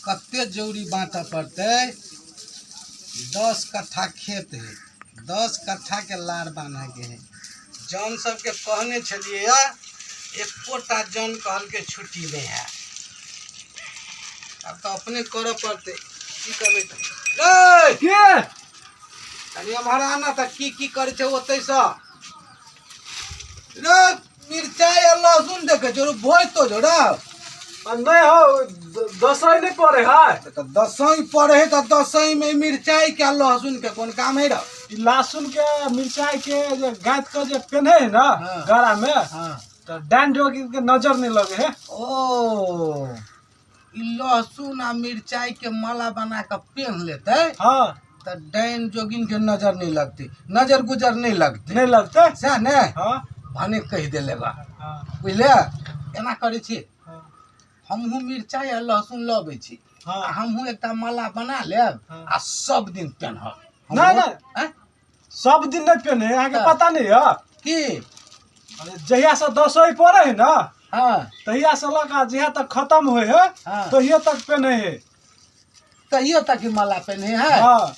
कते जौरी बाँटऽ पड़तै। 10 कट्ठा खेत है, 10 कट्ठा के लार बान्हके है। जन सबके कहने छलियै एकोटा जन कहलकै छुट्टी नहि है। आब तऽ अपने करऽ पड़तै, की करबै तऽ। रे के कनि एम्हर आना तऽ, की की करै छै ओतैसँ रे। मिरचाइ आ लहसुन देखै छौ भोज तो रे? नहीं हो, दसई नहीं पड़े है। तऽ दसई पड़े है तऽ दसई में मिरचाइ के आ लहसुन के कोन काम है रे? ई लहसुन के मिरचाई के जे गाँथ के जे पेन्हे है ना गला में, तो डाइन जोगी के नजर नहीं लगे है। ओ ई लहसुन आ मिरचाई के माला बना के पेन्ह लेतै तऽ डाइन जोगिन के नजर नहीं लगतै, नजर गुजर नहीं लगतै। नहीं लगते। सएह ने? हाँ। भने कहि देले बा। बुझले, एना करै छी, हमहूँ मिरचाई आ लहसुन लऽ अबै छी आ हमहूँ एकटा माला बना लेब आ सब दिन पेन्हब। नहीं, नहीं। आँय? सब दिन नहीं पेन्हे, अहाँके पता नहीं है। की? अरे जहिया से दसई पड़े है ना, तहिया से लऽ कऽ जहिया तक खत्म होइ है, तहिया तक पेन्हे है। तहियो तक ई माला पेन्हे है? हाँ।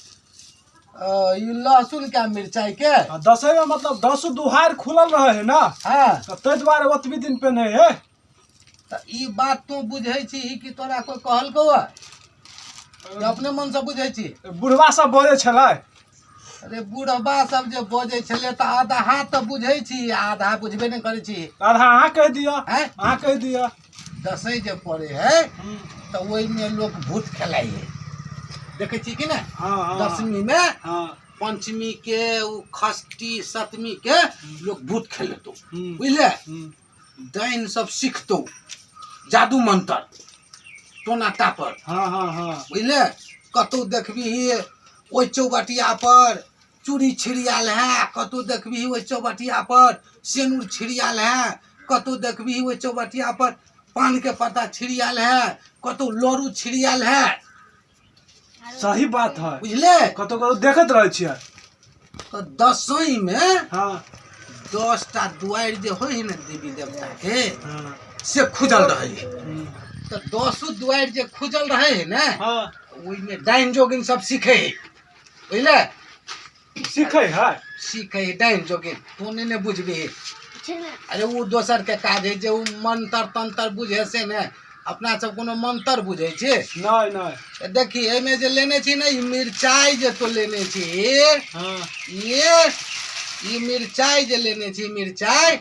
ई लहसुन के आ मिरचाई के। आ दसई में मतलब दसो दुहार खुलल रहे है ना, तऽ ताहि दुआरे ओतबी दिन पेन्हे है। तऽ ई बात तू बुझै छी कि तोरा कोई कहलकौ है कि अपने मन से बुझै छी? बुढ़वा सब बजै छलै। अरे बुढ़बा सब जे बजै छलै तऽ आधा तऽ बुझै छी, आधा बुझबे नहि करै छी। आधा अहाँ कहि दिअ। आँय? अहाँ कहि दिअ। दसैँ जे पड़े है तऽ ओहिमे लोक भूत खेलाइ है, देखै छी कि नहि? हाँ। दशमी मे, पंचमी के, उ खष्टी सप्तमी के लोक भूत खेलेतौ। बुझले? डाइन सब सीखतौ जादू मंत्र टोना टापर। हाँ हाँ हाँ बुझले? कतौ देखबिही ओहि चौबटिया पर चूड़ी छिड़ियाल है, कतौ देखबिही ओहि चौबटिया पर सेनुर छिड़ियाल है, कतौ देखबिही ओहि चौबटिया पर पान के पत्ता छिड़ियाल है, कतौ लड़ू छिड़ियाल है। सही बात है। बुझले? कतौ कतौ देखैत रहै छियै। तऽ दसई में 10टा दुआरि जे होइ है ने देवी देवता के, से खुजल रहै है। तऽ दसो दुआरि जे खुजल रहै है ने, ओहिमे डाइन जोगिन सब सीखे है, बुझले? सीखै है। सीखे है डाइन जोगिन। तू नहि ने बुझबिही। अरे ओ दोसर के काज है जे ओ मंत्र तंत्र बुझे से ने। अपना सब कोनो मंत्र बुझै छी? नहीं नहीं। तऽ देखी, एहिमे जे लेने छी ने ई मिरचाइ जे तो लेने छी, ये ई मिरचाइ जे लेने छी, मिरचाइ,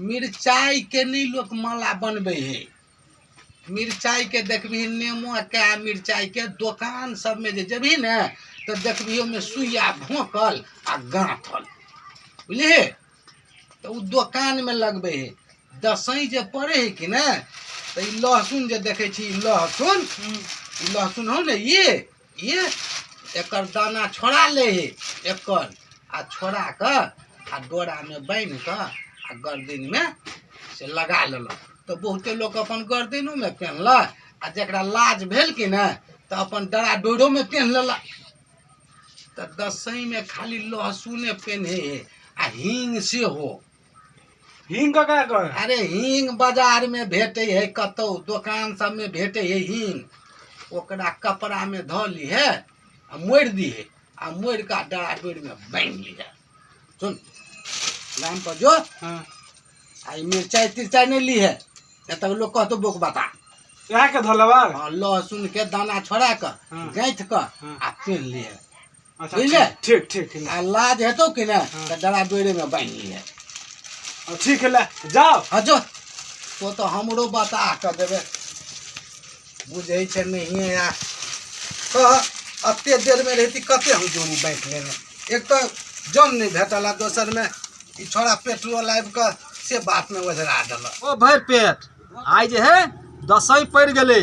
मिरचाइ के नहि लोक माला बनबै है। मिरचाइ के देखबिही नेमो के आ मिरचाइ के दोकान सबमे जे जेबही ने तऽ देखबिही ओहिमे सुइया भोंकल आ गाँथल, बुझलिही? तऽ ओ दोकानमे लगबै है। दसैँ जे पड़ै है कि ने, तऽ ई लहसुन जे देखै छी, ई लहसुन, ई लहसुन हौ ने, ये एकर दाना छोड़ा लै है एकर, आ छोड़ा कऽ आ डोरामे बान्हि कऽ आ गर्दनमे से लगा लेलक। तऽ बहुते लोक अपन गर्दनोमे पेन्हलक आ जकरा लाज भेल कि ने तऽ अपन डरा डोरोमे पेन्ह लेलक। तऽ दसैँमे खाली लहसुने पेन्है है आ हींग सेहो। हींग ककरा कहै? अरे हींग बाजारमे भेटै है, कतौ दोकान सबमे भेटै है हींग। ओकरा कपड़ामे धऽ लीहे आ मोड़ि दीहे आ मोड़ि कऽ डरा डोरिमे बान्हि लीहे। सुन, गाम पर जो आ ई मिरचाइ तिरचाइ नहि लीहे, नहि तऽ लोक कहतौ बोक बता। इएह के धऽ लेबै? हाँ, लहसुन के दाना छोड़ा कऽ, गाँथि कऽ आ पेन्ह लिहे। अच्छा। बुझले? ठीक ठीक ठीक। आ लाज हेतौ कि ने तऽ डरा डोरे में बान्हि लिहे। हाँ, ठीक है, ले जाओ। हाँ जो, तो तऽ हमरो बता कऽ देबै, बुझै छै नहिए। आ कह, एते देरमे रहिती कते हम जोड़ी बाँटि लेने। एक तऽ जन नहि भेटल आ दोसरमे ई छोड़ा पेट्रोल आबि कऽ से बातमे ओझरा देलक। ओ भरि पेट, आइ जे है दसैँ पड़ि गेलै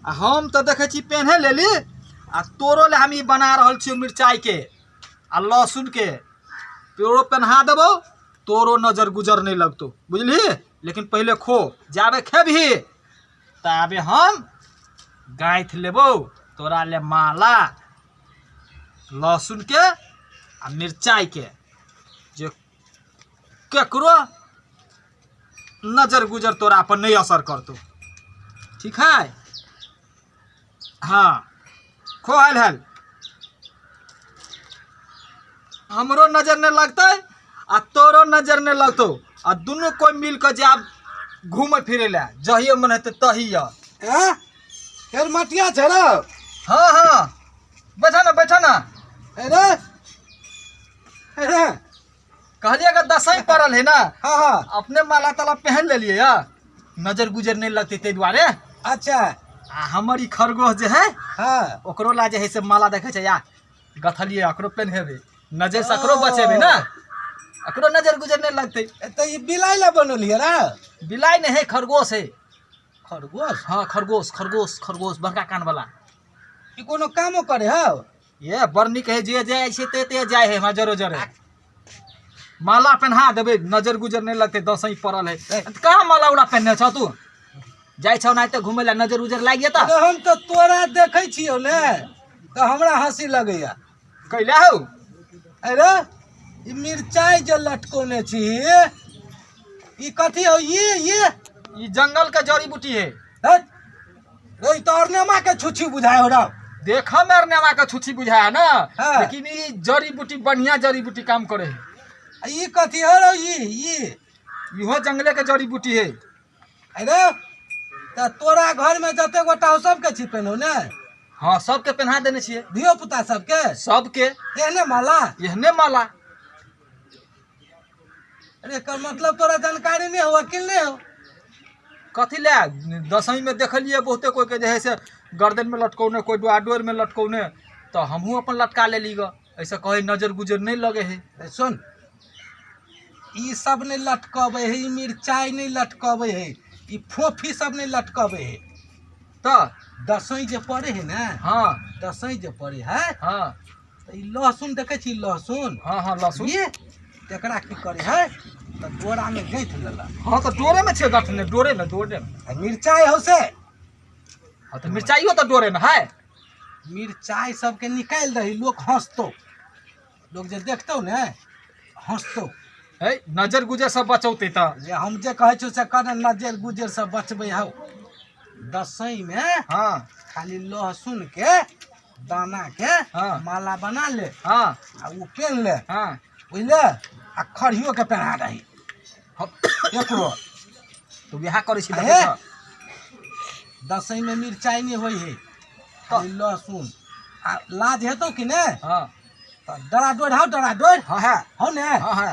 आ हम तऽ देखै छी पेन्हे लेली आ तोरो लए हम ई बना रहल छियौ मिरचाइके आ लहसुनके। तोरो पेन्हा देबौ, तोरो नजर गुजर नहि लगतौ, बुझलिही? लेकिन पहिले खो। जाबे खेबही ताबे हम गाँथि लेबौ तोरा ले माला लहसुनके आ मिरचाइके, जे केकरो नजर गुजर तोरा पर नहीं असर करतो। ठीक है? हाँ, खो हाल हाल। हमरो नजर नहि लगतै आ तोरो नजर नहि लगतौ, आ दुनू कोइ मिल कऽ जायब घूमै फिरै लए, जहिये मन हेतै तहिया। हैं? फेर मटिया छै रौ? हाँ हाँ, बैठा ना, बैठा ना। अरे अरे, कहलिए अगर दसई पड़ल है ना। हाँ हाँ। अपने माला ताला पहन लेलिए या, नजर गुजर नहीं लगते ताहि दुआरे। अच्छा। आ हमर ई खरगोश जे है, हाँ, ओकरो ला जे है से माला देखे छै या गथलिए, ओकरो पहनेबे, नजर से ओकरो बचेबे ना, ओकरो नजर गुजर नहीं लगते। तो ई बिलाई ला बनलिए ना? बिलाई नहीं है, खरगोश है। खरगोश? हाँ, खरगोश, खरगोश, खरगोश, बड़का कान वाला। ई कोनो कामो करे हौ? ये बड़ नीक है, जे जाय छै ते ते जाय है, हमरा जरो जरे माला पहना देबै, नजर गुजर नहीं लगते। दसई पड़ल है, कहाँ माला उला पहनने छौ तू? जाइ छौ ना तऽ घुमै लए, नजर उजर लागि जेतऽ। अरे हम तऽ तोरा देखै छियौ ने तऽ हमरा हँसी लगैया। कैला हौ? अरे ई मिरचाई जे लटकौने छी ई कथी हौ? ये ई जंगल के जड़ी बूटी है। हट रे, ई तऽ अरनेमा के छुच्छी बुझाय हो रौ। देख में अरनेमा के छुच्छी बुझाय है ना। हाँ। लेकिन ई जड़ी बूटी बढ़िया जड़ी बूटी काम करे है। आ ई कथी हो रौ? ई इहो जंगले के जड़ी बूटी है। अरे तऽ तोरा घर में जते गोटा हो सबके छी पेनहु ने? हाँ, सबके पहना देने छियै। धियो पुता सबके? सबके। एहने माला? एहने माला। अरे एकर मतलब तोरा जानकारी नहीं हो, वकील नहीं हो। कथी ले दसवीं में देखलिए बहुते कोई के जे है से गर्दन में लटकौने, कोई डोर में लटकौने, तो हमहूँ अपन लटका लेली ग, ऐसे कहे नजर गुजर नहीं लगे है। ए सुन, ई सब नहीं लटकबे है, ई मिरचाई नहीं लटकबे है, ई फोफी सब नहीं लटकबे है। तो दसवीं जे पड़े है ना। हाँ। दसवीं जे पड़े है। हाँ। तो ई लहसुन देखे छी लहसुन? हाँ हाँ, लहसुन। ये तकरा की करे है तो डोरा में गैंथ लेलक। हाँ, तो डोरे में छे गठने, डोरे में, डोरे में। आ मिरचाई हो से? हाँ, तो मिरचाइयो तो डोरे में है। मिरचाई सबके निकालि दही, लोग हंसतो, लोग जे देखतो ने हंसतो। है नजर गुजर सब बचौते त। जे हम जे कहै छियौ से कर, नजर गुजर सब बचबै हौ। दसैँ में हाँ। खाली लहसुन के दाना के हाँ। माला बना ले। हाँ। आ उ पेन ले। हाँ। बुझले? आ खड़ियो के पहना दही। हाँ। एकरो तो वएह करै छी। अरे। देखै छह। दसैँ में मिरचाई नहीं होइ है, खाली लहसुन। आ लाज हेतौ कि ने? हाँ। तऽ डरा डोरि हौ, डरा डोरि। हाँ है। हौ ने? हाँ है।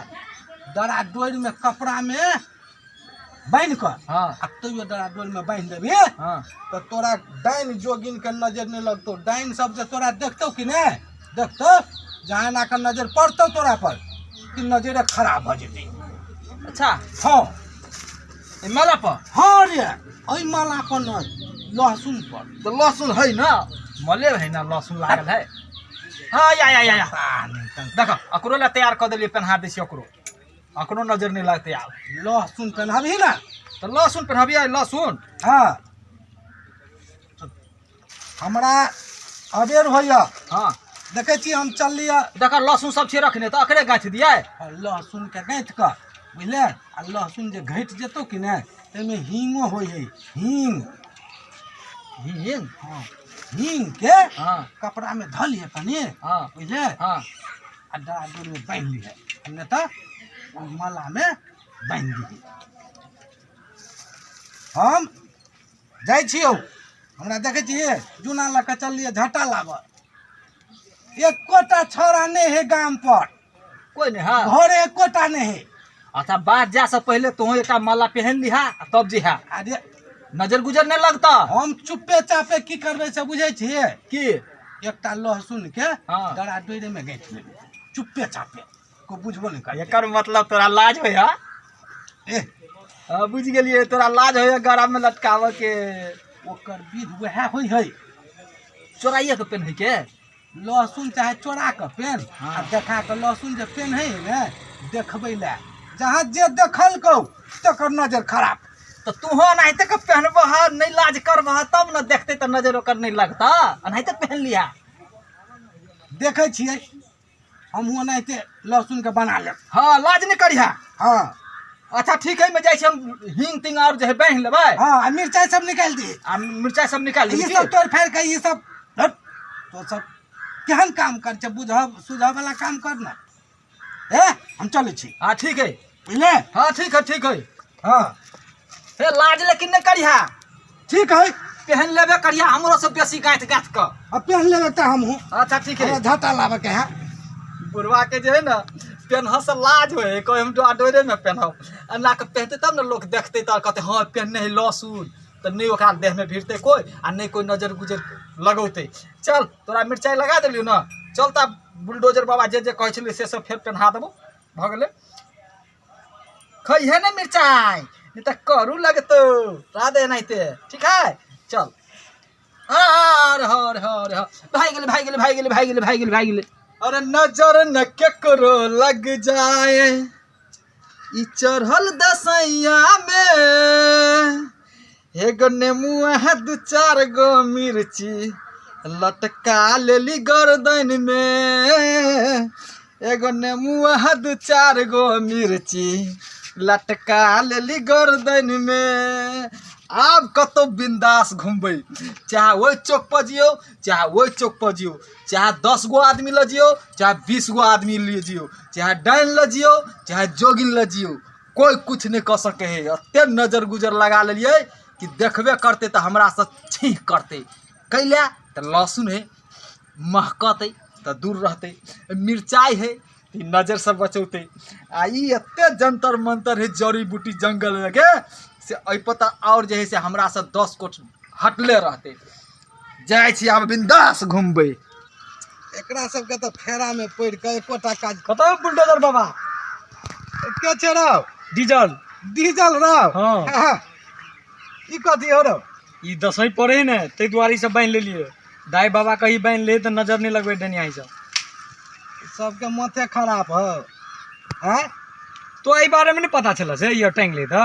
डरा डोरि में कपड़ा में बान्हि कऽ हाँ। आ तैयो डरा डोरि में बान्हि देबही। हाँ। तऽ तोरा डाइन जोगिन के नजर नहीं लगतौ। डाइन सब जे तोरा देखतौ कि ने देखतौ, जहाँ एना के नजर पड़तौ तोरा पर कि नजरे खराब भऽ जेतै। अच्छा। हाँ। ए माला पर? हाँ रे, एहि माला पर न, लहसुन पर। तो लहसुन है ना, मले है ना, लहसुन लागल है। हाँ, या या या या। पता नहीं तन। देख, अकरो ला तैयार कऽ देलियै, पहना दै छियै ओकरो, अकरो नजर नहीं लगतै आब। लहसुन पहनाबही ना? तऽ लहसुन पहनाबियै, लहसुन। हाँ, हमरा अबेर होइया। हाँ। देखै छी हम चललियै। देख, लहसुन सब छियै रखने, तऽ अकरे गाँथि दियै। आ लहसुन के गाँथि कऽ, बुझले? आ लहसुन जे घटि जेतौ कि ने, ताहिमे हींगो होइ है, हींग। हींग? हाँ, हींग के हाँ। कपड़ा में धऽ लिहे कनि। हाँ। बुझले? हाँ। आ डरा डोर में बान्हि लिहे, नहि तऽ ओहि माला में बान्हि दिहे। हम जाइ छियौ, हमरा देखै छियै जूना लऽ कऽ चललियै झटा लाबऽ, एकोटा छौड़ा नहि है गाम पर। कोई नहीं। हाँ। घरे एकोटा नहीं है। अच्छा, बात जा से पहले तोह एक माला पहन लिहा आ तब जिहा। अरे नजर गुजर नहीं लगता। हम चुप्पे चापे की करबै से बुझै छियै? की? एकटा लहसुन के हाँ। गरा डोरे में गाँठि लेबै चुप्पे चापे, कोइ बुझबो नहि करतै। एकर मतलब तोरा लाज होया? ए। हाँ, बुझ गेलियै, तोरा लाज होया गरा में लटकाबऽ के। ओकर विध वएह होइ है। चोराइए के पेन्है के? लहसुन चाहे चोरा कऽ पेन। हाँ। आ देखा कऽ लहसुन जे पेन्है है ने, देखबै लए जहाँ जे देखलकौ तकर नजर खराब। तऽ तूहो एनाहिते के पहनबह, नहि लाज करबह, तब ने देखतै तऽ नजर ओकर नहि लगता। एनाहिते पहन लिहा। देखै छियै, हमहूँ एनाहिते लहसुनके बना लेब। हाँ, लाज नहि करिहा। हाँ। अच्छा ठीक है, मैं जाइ छी हम हिंग तिंग और जे है बान्हि लेबै। हाँ, आ मिरचाई सब निकालि दिहे। आ मिरचाइ सब निकालि ई लेबै। सब तोड़ि फाड़ि कऽ ई सब हट, तो सब केहन काम कर छै, बुझब सुझब वाला काम कर ना। ए हम चलै छी। हाँ ठीक है। बुझले? हाँ ठीक है, ठीक है। हाँ। हे लाज लेकिन नहीं करिहा। ठीक है। पहन लेबे करिहा हमरो से बेसी गाँथ गाँथ कऽ। अब पहन लेबे तऽ हमहूँ। अच्छा ठीक है। हमरा झटा लाबे के है। बुढ़वा के जे है ना पेनह से लाज होइ है, कहे हम डोरे में पेनहब, एना के पहनते तब ने लोक देखते तऽ कहते हाँ पहनने है लहसुन, तऽ नहि ओकरा देह में भिड़ते कोई आ नहि कोई नजर गुजर लगौते। चल तोरा मिरचाइ लगा देलियौ ने, चल तब बुलडोजर बाबा जे जे कहै छलै से सब फेर पेन्हा देबौ। भऽ गेलै, खइहे ने मिरचाइ, नहीं तऽ करू लगतौ, रह दे एनाहिते। ठीक है चल। हर हर हर हर भागि गेलै, भागि गेलै, भागि गेलै, भागि गेलै, भागि गेलै, भागि गेलै। अरे नजर न केकरो लग जाए ई चढ़ल दसैया में, एगो नेमुआ है दू चार गो मिर्ची लटका लेली गर्दन में, एगो नेमुआ है दू चार गो मिर्ची लटका लेली गर्दन में। आब कतौ बिंदास घुमबै, चाहे ओहि चौक पर जियौ चाहे ओहि चौक पर जियौ, चाहे 10 गो आदमी लऽ जियौ चाहे 20 गो आदमी लऽ जियौ, चाहे डाइन लऽ जियौ चाहे जोगिन लऽ जियौ, कोइ कुछ नहि कऽ सकै है। एते नजर गुजर लगा लेलियै कि देखबे करतै तऽ हमरासँ छींक करतै। कैला तऽ लहसुन है महकतै तऽ दूर रहतै, मिरचाइ है तऽ नजरसँ बचौतै, आ ई एते जंतर मंतर है जड़ी बूटी जंगल के से एहिपर तऽ आओर जे है से हमरासँ 10 कोट हटले रहतै। जाइ छी आब बिंदास घुमबै। एकरा सबके तऽ फेरा में पड़ि कऽ एकोटा काज। कतऽ बुलडोजर बाबा? के छै रौ? डीजल। डीजल रौ? हाँ। हाँ। ई कथी हो रौ? ई दसैँ पड़े ने ताहि दुआरे ई सब बान्हि लेलियै। दाइ बाबा कही बान्हि ले तऽ नजर नहि लगबै डनियाही सब। सबके माथे खराब हौ। आँय? तो एहि बारे में नहीं पता चला से ये टांग ले था।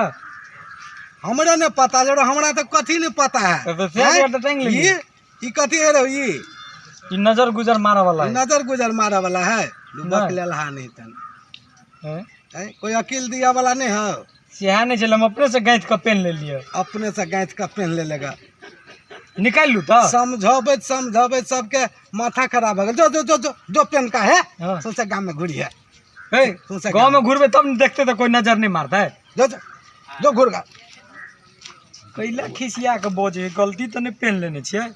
हमरा नहीं पता जरा, हमरा तो कथी नहीं पता है। तो फिर आँय? तो टांग ले। ई कथी है रौ ई? ई नजर गुजर मारे वाला है। नजर गुजर मारे वाला है। लुबक नहीं। लेलहा नहीं तन। हैं? आँय? कोई अकील दिया वाला नहीं है। सेहा नहीं छल, हम अपने से गाँथ के पेन ले लिए। अपने से गाँथ के पेन ले लेगा। निकाल लू तो। समझाबे समझाबे सबके माथा खराब हो गेल। जो जो जो जो जो पेन का है, हाँ। सोचे गांव में घुरी है। हे, सोचे गांव में घुरबे तब न देखते तो कोई नजर नहीं मारता है। जो जो जो घुर गा। कैला खिसिया के बोझ है, गलती तो नहीं पेन लेने छियै।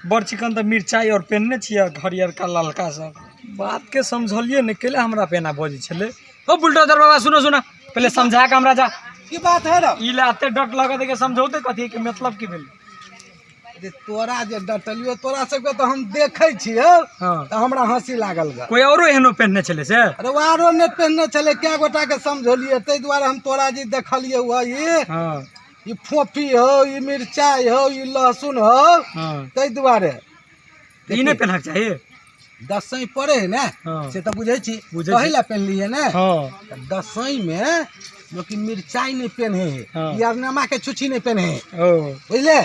बड़ चिकन तो मिरचाई और पेनने छियै, हरियरका ललका सब। बात के समझलिए नहीं, कैला हमरा पेना बजै छलै। ओ बुलडोजर बाबा सुनो सुनो, पहले समझा के हमरा जा। की बात है रौ? ई ला एते डट लगत है के समझौते कथी के मतलब की भेल? जे तोरा जे डटलियो तोरा सबके तो हम देखै छियै। हाँ। तऽ हमरा हंसी लागल ग। कोई औरो एहनो पेनने छलै से? अरे वो आरो नहि पेनने छलै, कै गोटा के समझौलियै, ताहि दुआरे हम तोरा जे देखलियै वह ई। हाँ। ई फोफी हौ, ई मिरचाई हौ, ई लहसुन हौ। हाँ। ताहि दुआरे। ई नहि पेनहक चाही। दसैँ पड़े है ने। हाँ। से तऽ बुझै छी। बुझै छी। कही ला पेनलियै ने। हाँ। तऽ दसैँ में लोक ई मिरचाई नहि पेनहे है। हाँ। ई अरनेमा के छुच्छी नहि पेनहे है। ओ। बुझले?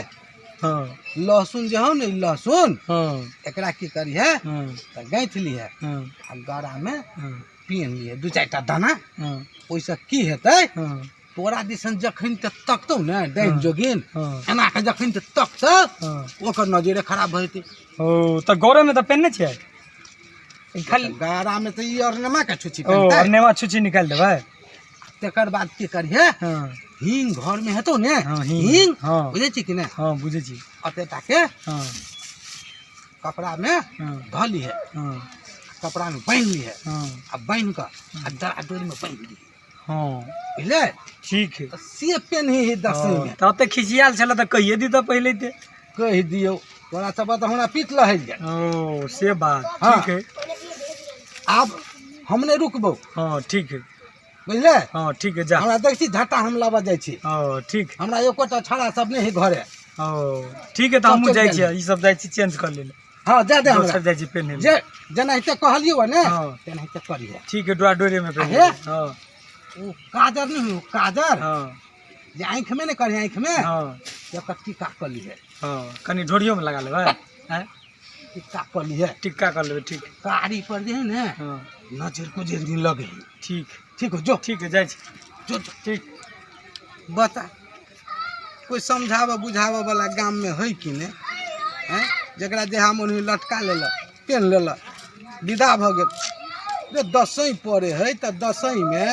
हाँ। लहसुन जे हौ ने, ई लहसुन। हाँ। एकरा की करिहे? हाँ। तऽ गाँथि लिहे। हाँ। आ गरा में हाँ। पेन लिहे दू चारि टा दाना। हाँ। ओहिसँ की हेतै? हाँ। तोरा दिसन जखन तऽ तकतौ ने डाइन हाँ। जोगिन। हाँ। एना के जखन तऽ तकतौ। हाँ। ओकर नजरे खराब भऽ जेतै। ओ तऽ गौरे में तऽ पेनने छियै? ई खाली गरा में तऽ ई अरनेमा के छुच्छी ओ, पेनतै। अरनेमा छुच्छी निकालि देबै। तकर बाद की करिहे? हाँ। हींग घर में हेतौ ने? हाँ, हींग। हींग? हाँ। बुझै छी कि नहि? हाँ, बुझै छी। अते टा के हाँ। कपड़ा में हाँ। धऽ लिहे। हाँ। कपड़ा में बान्हि लिहे। हाँ। आ बान्हि कऽ आ डरा डोरी में बान्हि लिहे। हाँ। बुझले? ठीक है। तऽ से पेनही है दसैँ में। हाँ, तब तऽ खिसियाल छलै तऽ कहिए दी तऽ पहिले ते। कहि दियौ, तोरा सब तऽ हमरा पीठ लहरि जायत। ओ से बात। हाँ। ठीक है। आब हम नहि रुकबौ। हाँ ठीक है। बुझले? हाँ ठीक है, जा। हमरा देख छी झट्टा हम लाबऽ जाइ छी। ओ ठीक। हमरा एकोटा छड़ा सब नहि है घरे। ओ ठीक है, तऽ सब हमहूँ चलि जाइ गेल। छियै, ई सब जाइ छी चेंज कऽ लेल। हाँ, जा दे हमरा। दोसर जाइ छी पेनहे लेल। जे जेनाहिते कहलियौ ने। हाँ। तेनाहिते करिहे। ठीक है, डोरा डोरे में पेनहे। हे? हाँ। ओ काजर नहि हो, काजर। हाँ। जे आँखि में नहि करिहे, आँखि में। हाँ। से ओकर टीका कऽ लिहे। हाँ, कनि ढोरियो में लगा लेबै। आँय? टिक्का कऽ लिहे। टिक्का कऽ लेबै, ठीक। कारी पर जे है ने। हाँ। नजर गुजर नहीं लगे। ठीक। ठीक हो, जो। ठीक है, जाइ छी। जो जो। ठीक। बता, कोई समझाबऽ बुझाबऽ वाला गाम में है कि नहि? हैं, जकरा देहा मन होइ लटका लेलक, पेन्ह लेलक, विदा भऽ गेल। रे, दसैँ पड़ै है तऽ दसैँमे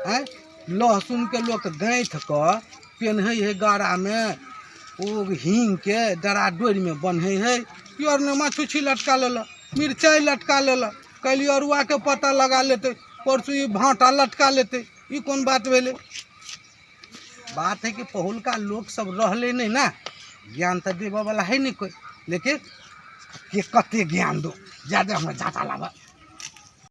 आँय लहसुनके लोक गाँथि कऽ पेन्है है गरामे, ओ हीङ्गके डरा डोरिमे बन्है है। पियर नेमा छुच्छी लटका लेलक, मिरचाइ लटका लेलक, काल्हि अरुआके पत्ता लगा लेतै, परसू ई भाँटा लटका लेतै। ई कोन बात भेलै? बात है कि पहिलुका लोक सब रहलै नहि ने, ज्ञान तऽ देबऽ वाला है नहि कोइ, लेकिन के कते ज्ञान दो, ज्यादा हमरा जाता लाबऽ।